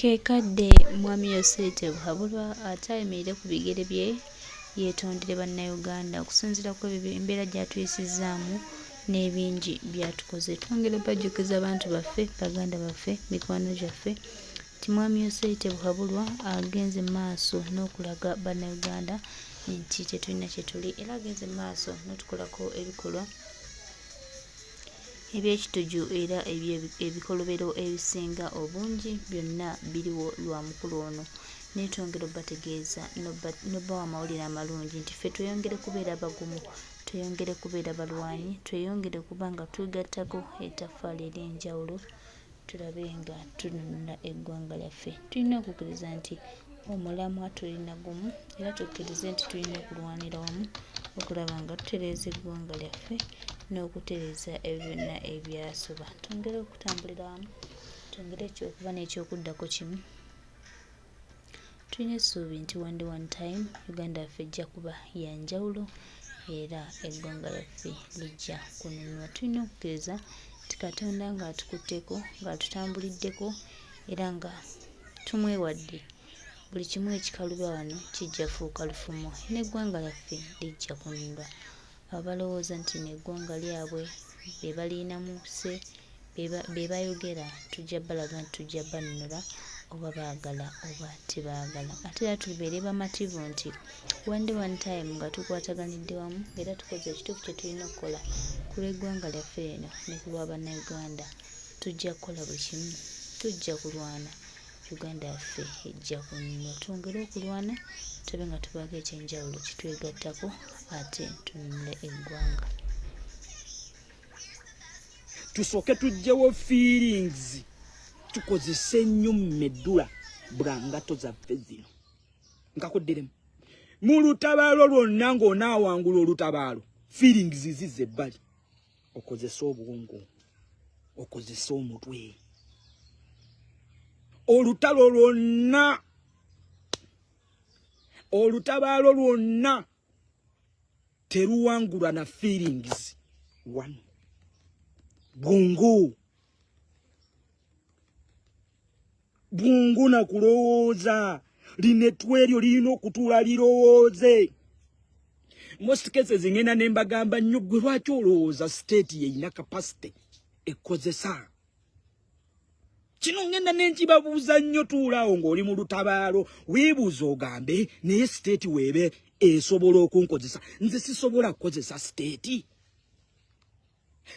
Ke kadde Mwami Yoseri Tibuhaburwa ate ayimirire ku bigere bye yeetondere Bannayuganda okusinziira ku ebyo embeera gy'atuyisizzaamu n'ebingi by'atukoze. Twongera obbajjukiza abantu baffe, baganda baffe, mikwano gyaffe nti Mwami Yoseri Tibuhaburwa agenze mu maaso n'okulaga Bannayuganda nti tetulina kye tuli era agenze mu maaso n'otukolako ebikolwa Eby'ekitujju era ebikolobero ebisinga obungi byonna biriwo lwa mukulu ono. Naye twongera obategeeza n'obawa amawulire amalungi nti ffe tweyongere kubeera bagumu, tweyongere kubeera balwanyi, tweyongere okuba nga twegattako ettaffaali ery'enjawulo tulabe nga tununula eggwanga lyaffe. Tulina okukkiriza nti omulamwa tulina gumu era tukkirize nti tulina okulwanira wamu okulaba nga tutereeza eggwanga lyaffe n'okutereeza ebyo byonna ebyasoba. Twongere okutambulira wamu, twongere okuba n'ekyokuddako kimu. Tulina essuubi nti one day one time Uganda yaffe ejja kuba ya njawulo era eggwanga lyaffe lijja kununulwa. Tulina okukkiriza nti Katonda ng'atukutteko, ng'atutambuliddeko era nga tumwewadde, buli kimu ekikaluba wano kijja fuuka lufumo n'eggwanga lyaffe lijja kununulwa. Abalowooza nti lino eggwanga lyabwe be balirinamu say be bayogera tujja balaga nti tujja banunula oba baagala oba tebaagala. Ate era tubeere bamativu nti one day one time nga tukwataganidde wamu era tukoze ekituufu kye tulina okukola ku lw'eggwanga lyaffe lino ne ku lwa Bannayuganda tujja kukola buli kimu, tujja kulwana Uganda yaffe ejja kununulwa. Twongere okulwana tulabe nga tubaako eky'enjawulo kye twegattako ate tununule eggwanga. Tusooke tuggyewo feelings, tukozese nnyo meddula bwa ngato zaffe zino. Nkakuddiremu mu lutabaalo lwonna ng'onaawangula olutabaalo, feelings zizza ebbali, okozese obwongo, okozese omutwe. Olutalo lwonna, olutabaalo lwonna teruwangulwa na feelings wano bwongo bwongo na kulowooza. Lino ettwa eryo lirina okutuula lirowooze. Most cases ngenda ne mbagamba nnyo, gwe lwaki olowooza state yeyina capacity ekozesa kino? Ngenda nenkibabuuza nnyo. Tuulaawo ng'oli mu lutabaalo, weebuuza ogambe, naye state weebe esobola okunkozesa, nze sisobola kukozesa state?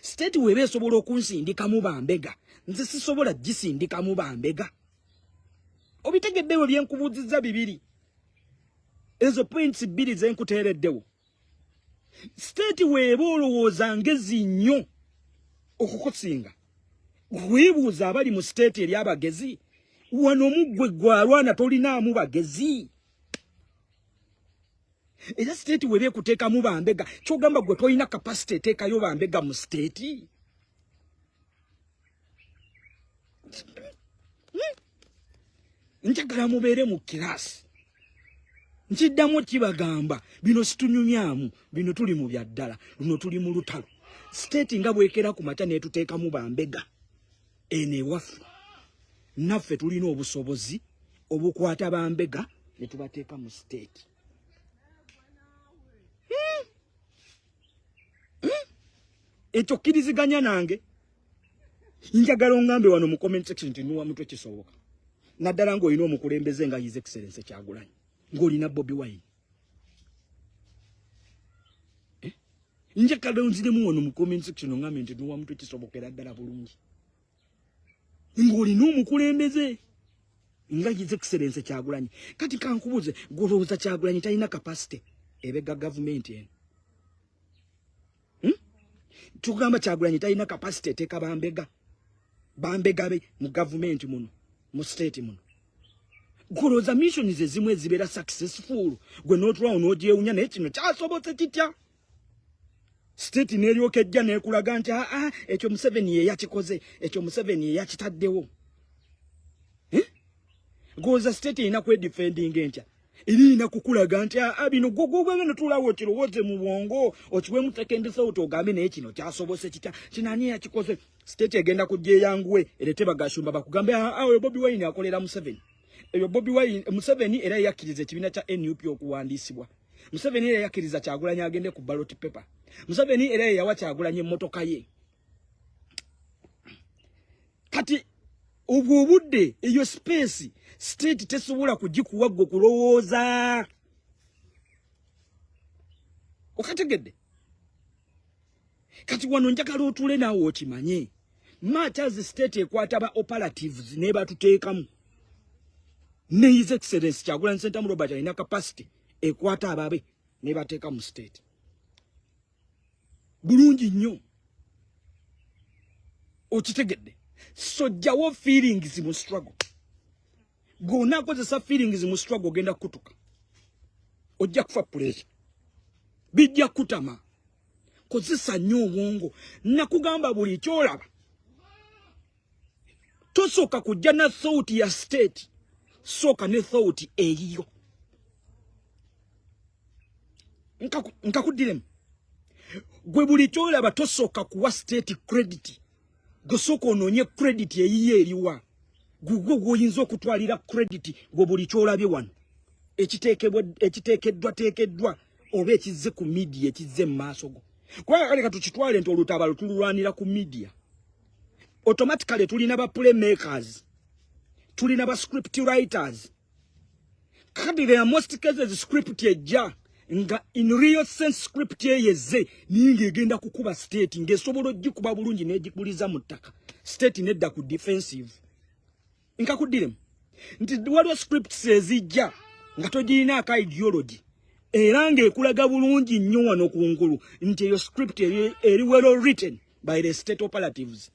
State weeba esobola okunsindikamu bambega, nze sisobola gisindikamu bambega? Obitegeddewo byenkubuuzizza bibiri, ezo points bbiri zenkuteereddewo. State weeba olowooza ngezi nnyo okukusinga, weebuuza abali mu state eri abagezi wano muggwe gwalwana tolinaamu bagezi? Era state weeba ekuteekamu bambega, kyogamba gwe tolina capacity eteekayo bambega mu state? Njagala mubeere mu kiraasi. Nkiddamu kibagamba, bino situnyumyamu, bino tuli mu bya ddala. Luno tuli mu lutalo. State nga bwekera ku makya n'etuteekamu bambega eno ewaffe, naffe tulina obusobozi obukwata bambega ne tubateeka mu state. Ekyo kkiriziganya nange? Njagala ongambe wano mu comment section nti nuwa mutwe kisoboka, naddala ng'olina omukulembeze nga His Excellence Kyagulanyi, ng'olina Bobi Wine, eh? Njagala onziremu wano mu comment section ongambe nti nuwa mutwe kisobokera ddala bulungi ng'olina omukulembeze nga His Excellence Kyagulanyi. Kati kankubuuze, golowooza Kyagulanyi talina capacity ebega gavumenti eno? Hmm? Tugamba Kyagulanyi talina capacity eteeka bambega bambega be mu gavumenti muno, mu state muno? Golowooza missions ezimu ezibeera successful, gwe n'otulawo n'ogyewunya, naye kino kyasobose kitya? State n'eryoka ejja n'ekulaga nti aa, ekyo Museveni ye yakikoze, ekyo Museveni ye yakitaddewo, eh? Golowooza state erina kwedefendinga enkya erina kukulaga nti aa, bino gwogwogwenge notulawo okirowooze mu bwongo, okiwemu second thought, ogambe naye kino kyasobose kitya? Kino ani yakikoze? State egenda kujja eyanguwe erete bagashumba bakugambe, ah, ah, oyo Bobi Wine akolera Museveni. Eyo Bobi Wine, Museveni era yakkiriza ekibiina kya NUP okuwandiisibwa. Museveni era yakkiriza Kyagulanyi agende ku ballot paper. Museveni era yawa Kyagulanyi emmotoka ye. Kati obwo obudde, eyo space state tesobola kugikuwa gwe kulowooza. Okategedde? Kati wano njagala otuule naawe okimanye, matters state ekwata ba operatives nebatuteekamu, ne His Excellence Kyagulanyi Ssentamu Robert alina capacity ekwata ababe nebateeka mu state bulungi nnyo. Okitegedde? So jjawo feelings mu struggle. Bw'onaakozesa feelings mu struggle, ogenda kukutuka, ojja kufa pressure, bijja kutama. Kozesa nnyo obwongo. Nakugamba, buli kyolaba tosooka kujja na thought ya state, sooka ne thought eyiyo. Nkakuddiremu, gwe buli kyolaba tosooka kuwa state credit, gwe sooka onoonye credit eyiyo eriwa, gugwe gwoyinza okutwalira credit. Gwe buli kyolabye wano ekiteekeddwa teekeddwa oba ekizze ku media, ekizze mu maaso go, kubanga kale katukitwale nti olutabaalo tululwanira ku media, automatically tulina ba playmakers, tulina ba script writers. Kati there are most cases script ejja nga in real sense script eyeze naye ng'egenda kukuba state, ng'esobola ogikuba bulungi n'egikuliza mu ttaka, state nedda ku defensive. Nkakuddiremu nti waliwo scripts ezijja nga togirinaako ideology, era ng'ekulaga bulungi nnyo wano ku ngulu nti eyo script eri well written by the state operatives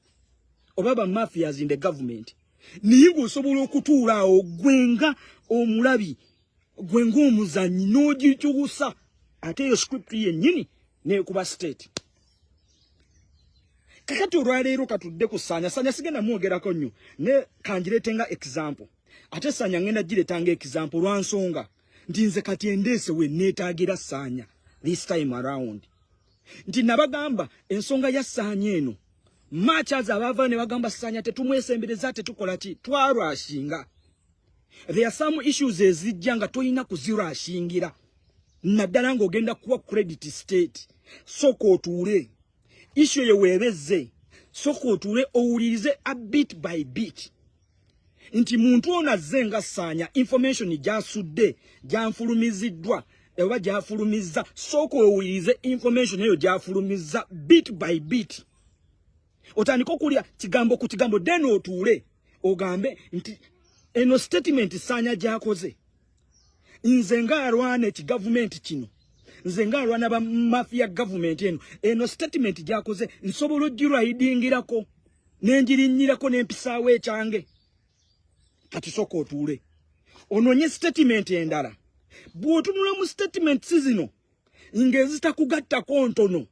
oba ba mafias in the government, naye ng'osobola okutuula awo gwe nga omulabi, gwe ng'omuzanyi, n'ogikyusa, ate eyo script yennyini nekuba state. Kakati olwaleero katudde ku Saanya. Saanya sigenda mwogerako nnyo, ne kangireete nga example. Ate Saanya ngenda gireeta nga example lwa nsonga nti nze kati endeese we neetaagira Saanya this time around, nti nabagamba ensonga ya Saanya eno, much as abaava ne bagamba Saanya tetumwesembereza, tetukola ki, twarushinga. There are some issues ezijja nga tolina kuzirushingira, naddala ng'ogenda kuwa credit state. Soka otuule, issue eyo weebezze, soka otuule owulirize a bit by bit nti muntu ono azze nga Saanya, information gyasudde, gyanfulumiziddwa oba gyafulumizza, sooka owulirize information eyo gyafulumizza bit by bit, otandike okulya kigambo ku kigambo, then otuule ogambe nti eno statement Saanya gyakoze, nze ng'alwana ekigavumenti kino, nze ng'alwana ba mafia gavumenti eno, eno statement gyakoze nsobola ogiridingirako nengirinnyirako nempisaawo ekyange. Kati soka otuule onoonye statement endala. Bw'otunula mu statements zino ng'ezitakugattako ntono,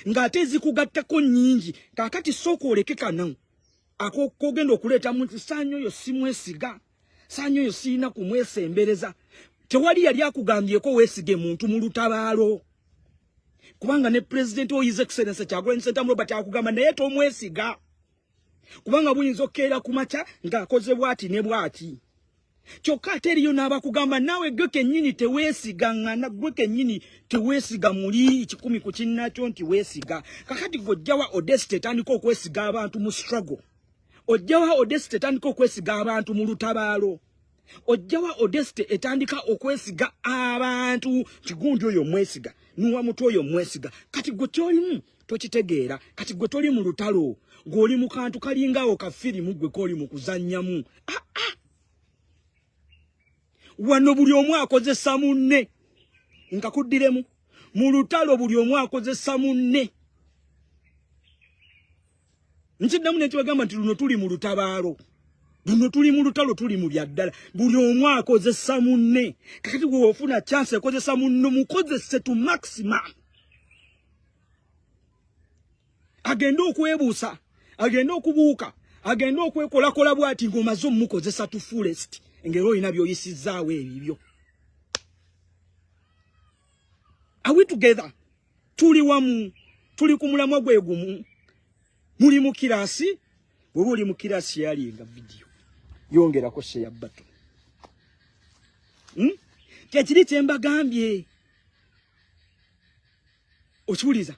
ng'ate ezikugattako nnyingi, kaakati sooka oleke kano akogenda okuleetamu nti Saanya oyo simwesiga, Saanya oyo sirina kumwesembereza. Tewali yali akugambyeko weesige muntu mu lutabaalo, kubanga ne Pulezidenti o His Excellence Kyagulanyi Ssentamu Robert akugamba naye tomwesiga, kubanga buyinza okukeera ku makya ng'akoze bw'ati ne bw'ati. Kyokka ate eriyo n'abakugamba naawe gwe kennyini teweesiga ŋŋana, gwe kennyini teweesiga muli 100 ku kinnakyo nti weesiga. Kakati gwe ojjawa audacity etandika okwesiga abantu mu struggle? Ojjawa audacity etandika okwesiga abantu mu lutabaalo? Ojjawa audacity etandika okwesiga abantu nti gundi oyo mwesiga, nuwa mutu oyo mwesiga? Kati gwe kyolimu tokitegeera. Kati gwe toli mu lutalo, gw'oli mu kantu kalingaawo ka firimu, gwe kooli mu kuzannyamu. Ah, ah. Wano buli omu akozesa munne. Nkakuddiremu, mu lutalo buli omu akozesa munne. Nkiddamu nekibagamba nti luno tuli mu lutabaalo, luno tuli mu lutalo, tuli mu byaddala, buli omu akozesa munne. Kakati gwe ofuna chance ekozesa munno, mukozese to maximum, agende okwebuusa, agende okubuuka, agende okwekolakola bw'ati ng'omaze omukozesa to fullest, ng'era olina by'oyisizzaawo ebibyo. Are we together? Tuli wamu, tuli ku mulamwa gwe gumu. Muli mu kirasi, bw'oba oli mu kirasi yalinga vidiyo, yongerako share button. Kyekiri kye mbagambye. Okiwuliza?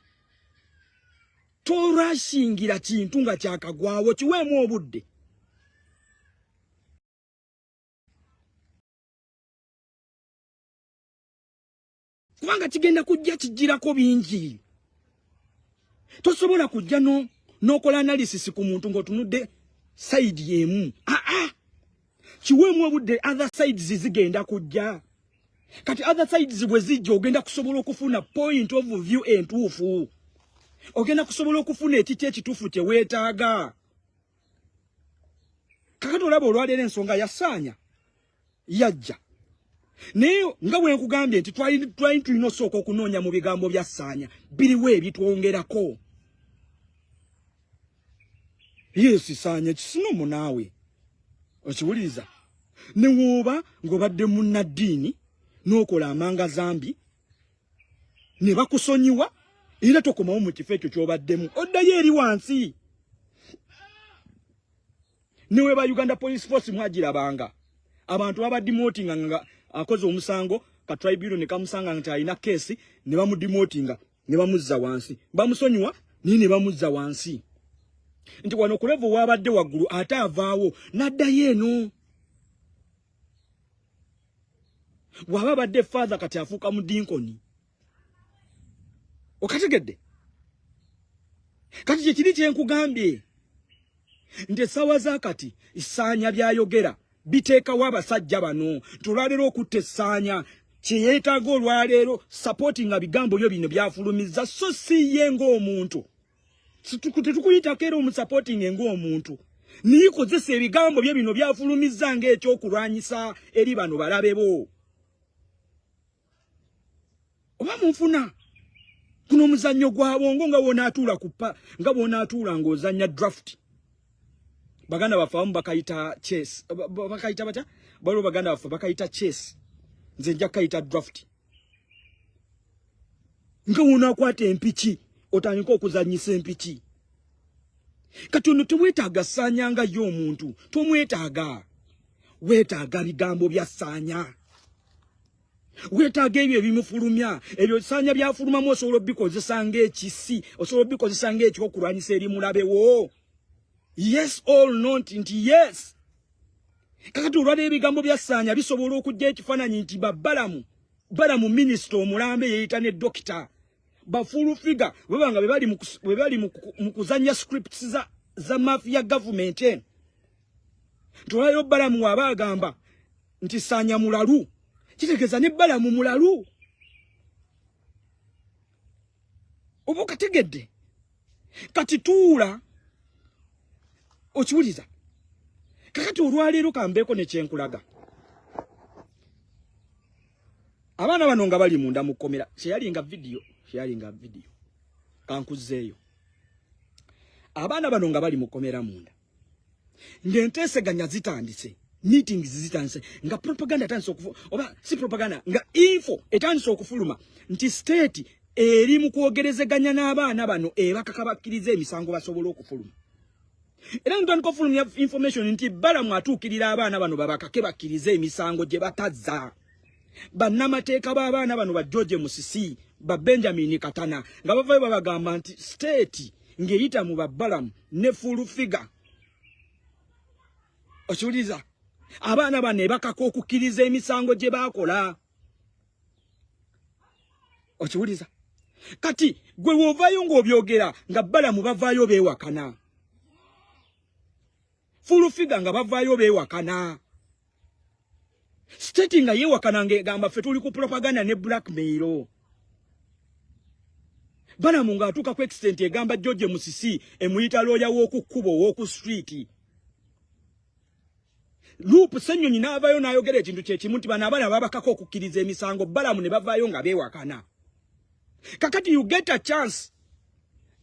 Torashingira kintu nga kyakagwawo, kiweemu obudde. Kubanga kigenda kujja kijjirako bingi. Tosobola kujja n'okola analysis ku muntu ng'otunudde side emu. Kiweemu obudde, other sides zigenda kujja. Kati other sides bwe zijja, ogenda kusobola okufuna point of view entuufu. Ogenda kusobola okufuna ekiki ekituufu kye weetaaga. Kakati olaba olwaleero ensonga yasaanya yajja, naye nga bwe nkugambye nti twali tulina osooka okunoonya mu bigambo bya Ssaanya biriwo ebitwongerako. Yes, Saanya kisinomu naawe okiwuliriza, ne wooba ng'obadde munnaddiini n'okola amanga zambi ne bakusonyiwa, era tokomawo mu kifo ekyo ky'obaddemu, oddayo eri wansi. Ne weba Uganda Police Force mwagirabanga abantu babademotinga nga akoze omusango, ka tribunal ne kamusanga nti alina keesi, ne bamudemotinga ne bamuzza wansi, bamusonyiwa naye ne bamuzza wansi nti wano ku level wabadde waggulu ate avaawo n'addayo eno. Bw'aba abadde father, kati afuuka mudinkoni. Okategedde? Kati kyekiri kyenkugambye nti essaawa za kati Ssaanya byayogera biteekawo abasajja bano nti olwaleero okutta Essaanya kyeyeetaaga olwaleero support nga bigambo byo bino byafulumizza, so si ye ng'omuntu. Tetukuyitako era omusupporting ng'omuntu, naye kozesa ebigambo bye bino byafulumizza ng'ekyokulwanyisa eri bano balabe bo. Oba munfuna kuno omuzannyo gwa bwongo, nga wonaatuula kupa, nga bwonaatuula ng'ozannya draft. Baganda baffe abamu bakayita chess, bakayita batya? Baliwo baganda baffe bakayita chess, nze nja kukayita draft. Nga wonaakwata empiki otandika okuzannyisa empiki. Kati ono tewetaaga Ssaanya nga ye omuntu, tomwetaaga, weetaaga bigambo bya Ssaanya, weetaaga ebyo ebimufulumya. Ebyo Ssaanya byafulumamu osobola obikozesa ng'ekisi, osobola obikozesa ng'ekyokulwanyisa eri mulabewo. Yes or not? Nti yes. Kakati olwala ebigambo bya Ssaanya bisobola okujja ekifaananyi nti babalamu balamu minisita omulambe yeeyita ne dokita ba Full Figure bwebanga bwe bali mu kuzannya scripts za mafia government eno, nti olwaleero Balamu waaba agamba nti Ssaanya mulalu, kitegeeza ne Balamu mulalu. Oba okategedde? Kati tuula okiwuliza. Kakati olwaleero kambeeko nekyenkulaga. Abaana bano nga bali munda mu kkomera, kyeyalinga vidiyo, kyeyalinga vidiyo, kankuzzeeyo. Abaana bano nga bali mu kkomera munda, ng'enteeseganya zitandise, meetings zitandise, nga propaganda etandise okufu, oba si propaganda, nga info etandise okufuluma nti state eri mu kwogerezeganya n'abaana bano, ebakaka bakkiriza emisango basobole okufuluma. Era ntandika okufulumya information nti Balamu atuukirira abaana bano babakake bakkirize emisango gye batazza. Bannamateeka b'abaana bano, ba George Musisi, ba Benjamin Katana, nga bavayo babagamba nti state ng'eyita mu babalamu ne Full Figure, okiwuliriza, abaana bano ebakaka okukkiriza emisango gye baakola. Okiwuliza? Kati gwe wovaayo ng'obyogera nga Balamu bavaayo beewakana, Full Figure nga bavaayo beewakana, state nga yeewakana ng'egamba ffe tuli ku propaganda ne blackmail. Balamu ng'atuuka ku extent egamba George Musisi, emuyita looya w'oku kkubo, ow'oku street. Luupu Ssennyonyi n'avaayo n'ayogera ekintu kyekimu nti bano abaana babakako okukkiriza emisango. Balamu ne bavaayo nga beewakana. Kakati you get a chance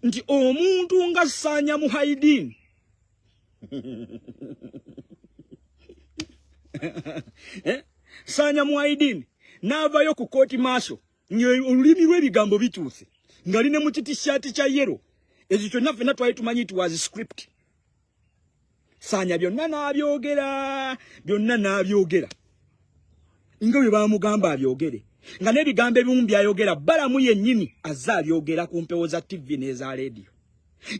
nti omuntu nga Ssaanya Muhaidin, eh? Saanya Muhaidin n'avaayo ku kooti maaso olulimi lw'ebigambo bituuse, nga li ne mu kitishaati kya yellow. Ekyo kyonna ffenna twali tumanyi it was script. Saanya byonna n'abyogera, byonna n'abyogera nga bwe baamugamba abyogere, nga n'ebigambo ebimu byayogera Balamu yennyini azze abyogera ku mpewo za ttivi n'eza leediyo,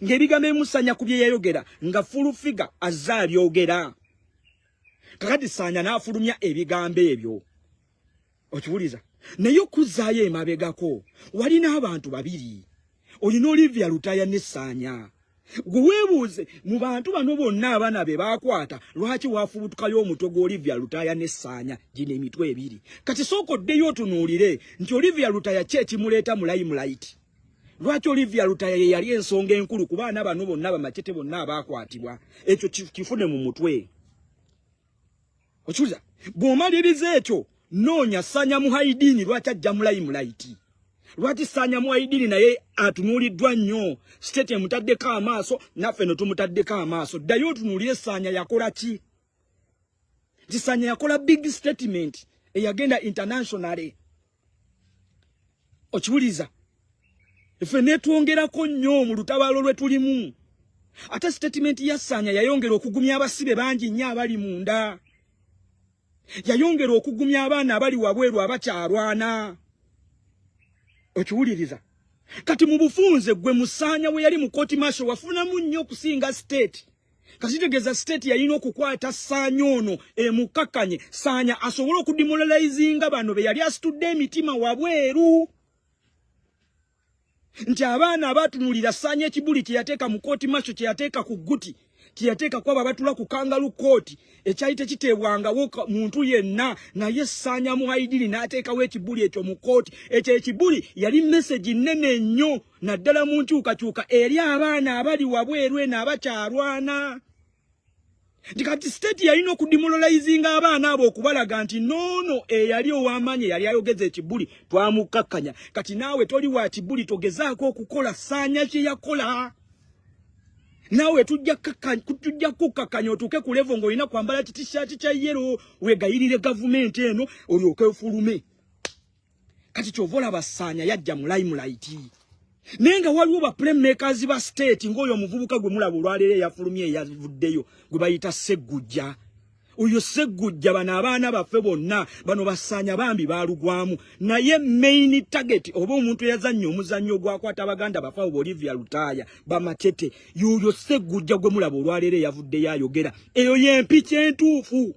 ng'ebigambo ebimu Saanya ku bye yayogera nga Full Figure azze abyogera. Kakati Saanya n'afulumya ebigambo ebyo, okiwuliza? Naye okuzzaayo emabegako, walina abantu babiri, olina Olivia Lutaya ne Saanya. Gwe weebuuze mu bantu bano bonna abaana be baakwata, lwaki wafubutukayo omutwe gwa Olivia Lutaya ne Saanya, gino emitwe ebiri? Kati sooka oddeyo otunuulire nti Olivia Lutaya ki ekimuleeta mu limelight? Lwaki Olivia Lutaya ye yali ensonga enkulu ku baana bano bonna bamacete bonna abaakwatibwa? Ekyo kifune mu mutwe. Okiwuliza? Bw'omaliriza ekyo, noonya Saanya Muhaidini, lwaki ajja mu limelight? Lwaki Saanya Muhaidini naye atunuuliddwa nnyo? State emutaddeko amaaso, naffe no tumutaddeko amaaso. Ddayo otunuulire Saanya yakola ki, nti Saanya yakola big statement eyagenda internationally. Okiwuliza? Ffe netwongerako nnyo mu lutabaalo lwe tulimu. Ate statement ya Saanya yayongera okugumya abasibe bangi nnyo abali munda, yayongera okugumya abaana abali wabweru abakyalwana. Okiwuliriza? Kati mu bufunze, gwe musaanya we yali mu court martial wafunamu nnyo okusinga state. Kati state yalina okukwata Saanya ono emukakkanye, Saanya asobole okudemoralizinga bano be yali asitudde emitima wabweru, nti abaana abaatunuulira Saanya, ekibuli kye yateeka mu court martial, kye yateeka ku guti, kye yateeka ku abo abatula ku kangaroo court, ekyali tekiteebwangawo muntu yenna, naye Saanya Muhaidini n'ateekawo ekibuli ekyo mu kooti. Ekyo ekibuli yali message nnene nnyo, naddala mu nkyukakyuka, eri abaana abali wabweru eno abakyalwana, nti kati state yalina okudemoralizinga abaana abo, okubalaga nti noono eyali ow'amaanyi eyali ayogeza ekibuli twamukkakkanya. Kati naawe toli wa kibuli, togezaako okukola Saanya kye yakola. Naawe tujja kukkakkanya otuuke ku level ng'olina kwambala kitishaati kya yellow, weegayirire gavumenti eno olyoke ofulume. Kati kyova olaba Saanya yajja mu limelight, naye nga waliwo ba playmakers ba state, ng'oyo omuvubuka gwe mulaba olwaleero eyafulumye, eyavuddeyo, gwe bayita Seggujja. Oyo Seggujja, bano abaana baffe bonna bano basaanya bambi baalugwamu, naye main target oba omuntu eyazannya omuzannyo ogwakwata baganda bafe abo Olivia Lutaaya bamacete, yoyo Seggujja gwe mulaba olwaleero eyavuddeyo ayogera. Eyo y'empiki entuufu.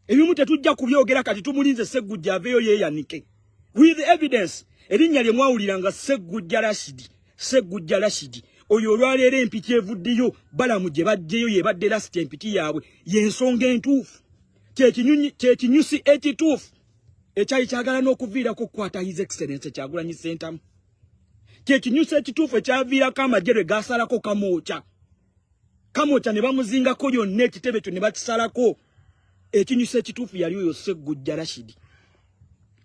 Ebimu tetujja kubyogera, kati tumulinze Seggujja aveeyo yeeyanike with evidence. Erinnya lye mwawulira nga Seggujja Rashidi, Seggujja Rashidi oyo olwaleero empiki evuddeyo, Balamu gye bajjeyo, yebadde last empiki yaabwe, y'ensonga entuufu, kyekinyusi ekituufu ekyali kyagala n'okuviirako okukwata His Excellence Kyagulanyi Ssentamu, kyekinyusi ekituufu ekyaviirako amagye lwe gasalako Kamwokya, Kamwokya ne bamuzingako yonna, ekitebe kyo ne bakisalako. Ekinyusi ekituufu yali oyo Seggujja Rashidi.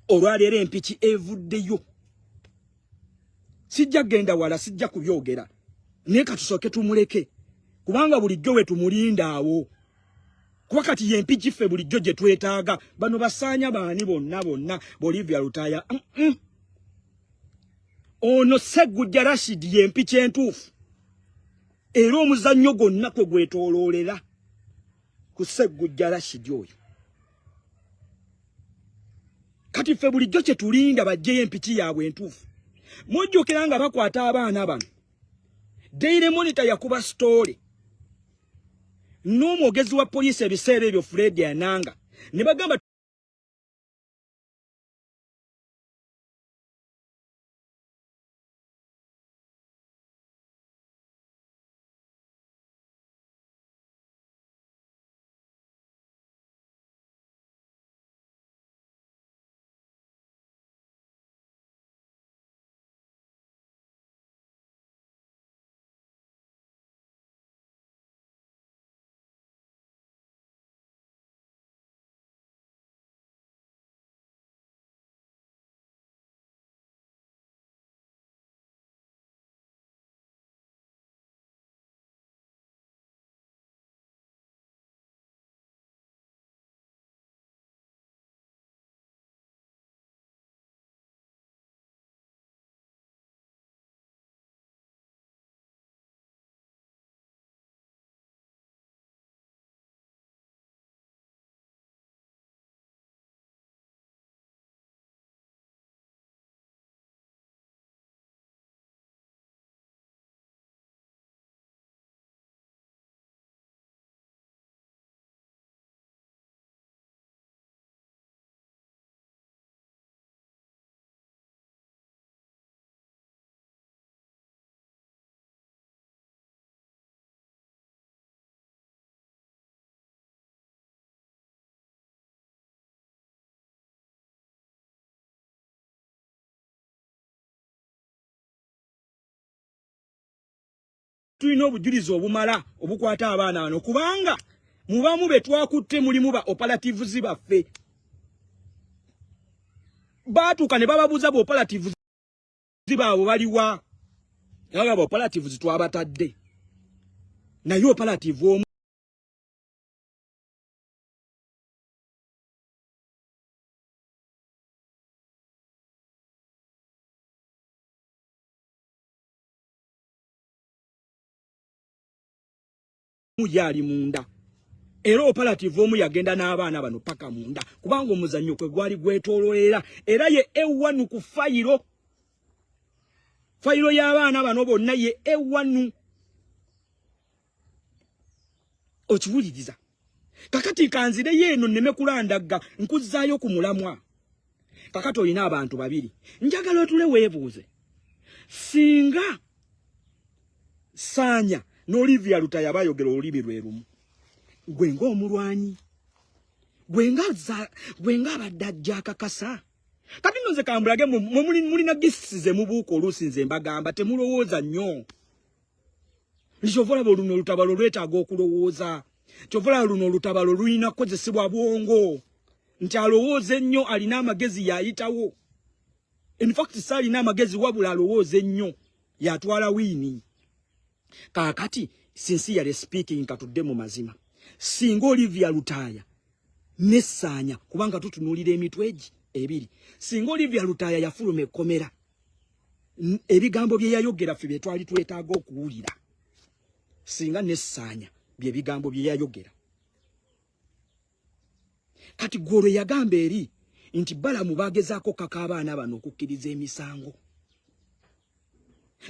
Olwaleero empiki evuddeyo, sijja genda wala, sijja kubyogera, naye katusooke tumuleke, kubanga bulijjo we tumulinda awo, kuba kati yempiki ffe bulijjo gye twetaaga. Bano basaanya baani bonna bonna, Bolivia Lutaya, Ono Seggujja Rashid yempiki entuufu, era omuzannyo gwonna kwe gwetooloolera ku Seggujja Rashidi oyo. Kati ffe bulijjo kye tulinda, bajjeyo empiki yaabwe entuufu. Mujjukira nga bakwata abaana bano, Daily Monitor yakuba story n'omwogezi wa poliisi ebiseera ebyo, Fred Ananga, ne bagamba Tulina obujulizi obumala obukwata abaana bano, kubanga mubamu be twakutte mulimu ba operatives baffe. Baatuuka ne bababuuza ba operatives baabwe baliwa, naye ba operatives twabatadde, naye operative omu ye ali munda, era operative omu yagenda n'abaana bano paka munda, kubanga omuzannyo kwe gwali gwetoololera, era ye A1 ku fayiro, fayiro y'abaana bano bonna ye A1. Okiwuliriza? Kakati kanzireyo eno nneme kulandagga, nkuzzaayo ku mulamwa. Kakati olina abantu babiri, njagala otule weebuuze, singa Saanya n'Olivia Lutaya bayogera olulimi lwe lumu, gwe ng'omulwanyi, gwe ng'abadde ajja akakasa. Kati nno nze kambulage, mulina gifts ze mubuuka oluusi, nze mbagamba temulowooza nnyo. Kyova olaba oluno olutabalo lwetaaga okulowooza, kyova olaba luno olutabalo lulina kukozesebwa bwongo, nti alowooza ennyo alina amagezi yayitawo. In fact saalina amagezi, wabula alowooza ennyo yatwala wiini. Kaakati sincerely speaking, katudde mu mazima, singa Olivia Lutaaya nesaanya, kubanga tutunuulira emitwe egi ebiri, singa Olivia Lutaaya yafuluma ekkomera, ebigambo bye yayogera ffe bye twali twetaaga okuwulira, singa nesaanya bye bigambo bye yayogera. Kati gwe olwo yagamba eri nti Balamu bagezaako kaka abaana bano okukkiriza emisango,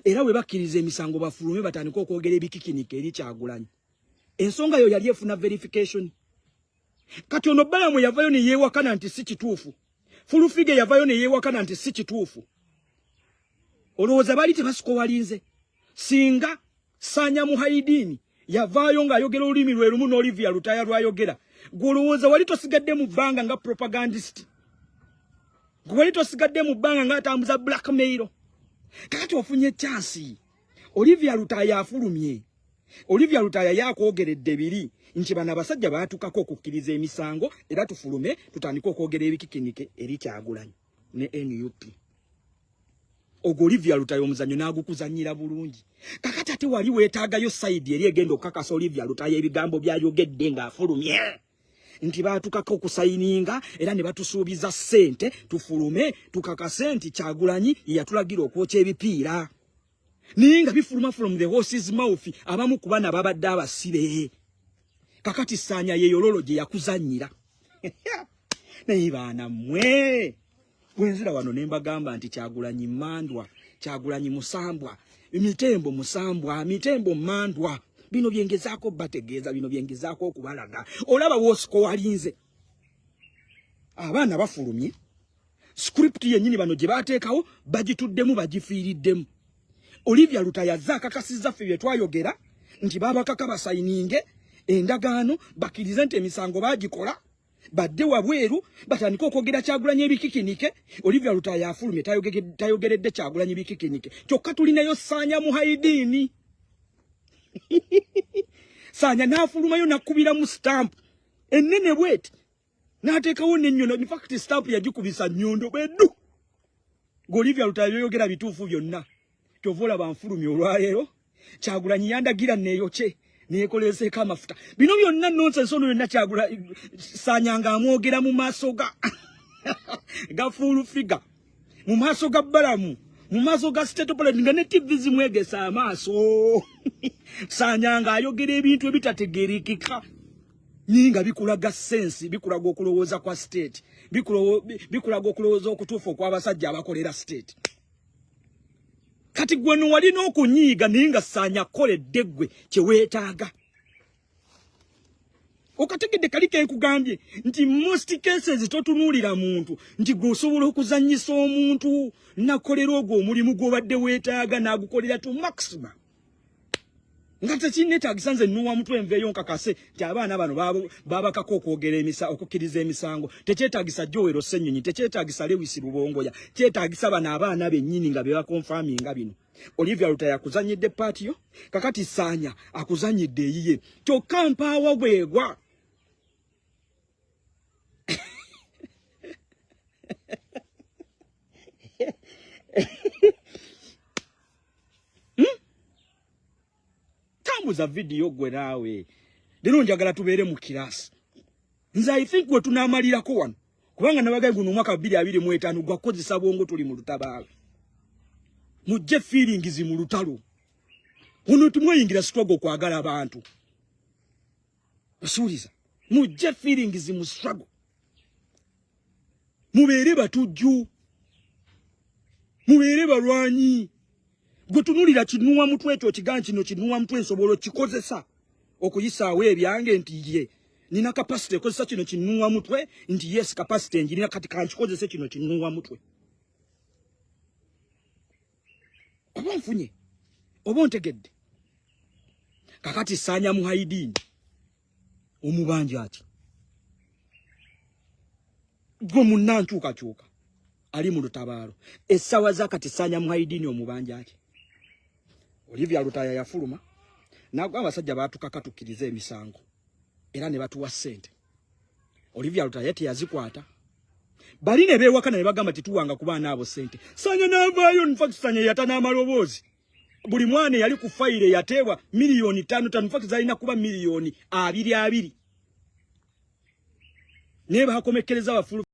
era bwe bakkiriza emisango bafulume batandike okwogera ebikikinika eri Kyagulanyi. Ensonga yo yali efuna verification. Kati ono Balamu yavayo ne yeewakana nti si kituufu, Fulufige yavayo ne yeewakana nti si kituufu. Olowooza baali tebasikowalinze? Singa Sanya Muhaidini yavaayo ng'ayogera olulimi lwe lumu n'Olivia Lutaya lwayogera, gwe olowooza wali tosigadde mu bbanga nga propagandist? Gwe wali tosigadde mu bbanga ng'atambuza blackmail? Kakati ofunye chansi, Olivia Lutaya afulumye, Olivia Lutaya yakwogeredde biri nti bano abasajja baatukako okukkiriza emisango, era tufulume tutandike okwogera ebikikinike eri Kyagulanyi ne NUP. Ogwo Olivia Lutaya omuzannyo n'agukuzannyira bulungi. Kakati ate wali weetaagayo sayidi eri egenda okukakasa Olivia Lutaya ebigambo by'ayogedde ng'afulumye nti baatukako okusayininga era ne batusuubiza ssente tufulume tukakase nti Kyagulanyi yatulagira okwokya ebipiira, naye nga bifuluma from the horse's mouth, abamu ku bana babadde abasibe. Kakati Saanya yeyololo gye yakuzannyira. Naye baana mmwe, bwenzira wano ne mbagamba nti Kyagulanyi mandwa, Kyagulanyi musambwa, mitembo musambwa, mitembo mandwa, bino byengezaako bategeeza, bino byengezaako okubalaga. Olaba wosiko walinze abaana bafulumye, script yennyini bano gye bateekawo bagituddemu, bagifiiriddemu. Olivia Lutaya azze akakasizza ffe bye twayogera nti babakaka basayininge endagaano bakkirize nti emisango baagikola, badde wabweru batandike okwogera Kyagulanyi ebikikinike. Olivia Lutaya afulumye tayogeredde Kyagulanyi bikikinike, kyokka tulinayo Saanya Muhaidiini. Saanya n'afulumayo n'akkubiramu stamp ennene bweti, n'ateekawo n'ennyondo. In fact stamp yagikubisa nnyondo bweddu. Ng'Olivia Lutaya byoyogera bituufu byonna, kyova olaba nfulumya olwaleero. Kyagulanyi yandagira neeyokye neekolezeeko amafuta, bino byonna nonsense ono yonna Kyagula Saanya ng'amwogera mu maaso ga ga full figure, mu maaso ga Balamu, mu maaso ga state operating, nga ne TV zimwegesa amaaso. Saanya ng'ayogera ebintu ebitategeerekeka, naye nga bikulaga sensi, bikulaga okulowooza kwa state, bikulaga okulowooza okutuufu okw'abasajja abakolera state. Kati gwe no walina okunyiiga, naye nga Saanya koledde ggwe kye weetaaga. Okategedde kali kenkugambye nti most cases totunuulira muntu, nti gwe osobola okuzannyisa omuntu nakolera ogwo omulimu gw'obadde weetaaga n'agukolera to maximum. Nga tekinnetagisa nze nuwa mutwe nveeyo nkakase nti abaana bano babakako okwogera emisa okukkiriza emisango. Tekyetagisa Joel Ssenyonyi, tekyetagisa Lewis Rubongoya, kyetagisa bano abaana bennyini nga bebakonfaminga bino. Olivia Lutaya akuzanyidde paati yo, kakati Saanya akuzanyidde eyiye, kyokka mpaawa bwegwa. Tambuza vidiyo gwe naawe. Leero njagala tubeere mu kirasi. Nze I think we tunaamalirako wano, kubanga nabagaye guno omwaka 2025 gwa kukozesa bwongo, tuli mu lutabaalo. Mujje feelings mu lutalo. Ono tumweyingira struggle okwagala abantu. Osuuliza. Mujje feelings mu struggle. Mubeere batujju. Mubeere balwanyi. Gwe tunulira kinuwa mutwe ekyo kiganyi kino kinuwa mutwe nsobola okikozesa okuyisaawo ebyange nti ye nina capacity ekozesa kino kinuwa mutwe nti yes capacity njirina kati kankikozese kino kinuwa mutwe. Oba nfunye oba ontegedde. Kakati Saanya Muhayidini omubanja ati gwe munna nkyukakyuka ali mu lutabaalo essaawa za kati Saanya Muhayidini omubanja ati Olivia Lutaya yafuluma nagwa abasajja baatukaka tukkirize emisango era ne batuwa ssente. Olivia Lutaya teyazikwata bali ne beewakana ne bagamba tetuwanga ku baana abo ssente. Saanya n'avaayo, in fact Saanya yata n'amaloboozi buli mwana eyali ku fayiro eyateebwa 5,000,000 5, in fact zalina kuba 22,000,000 naye bakomekkereza bafulu.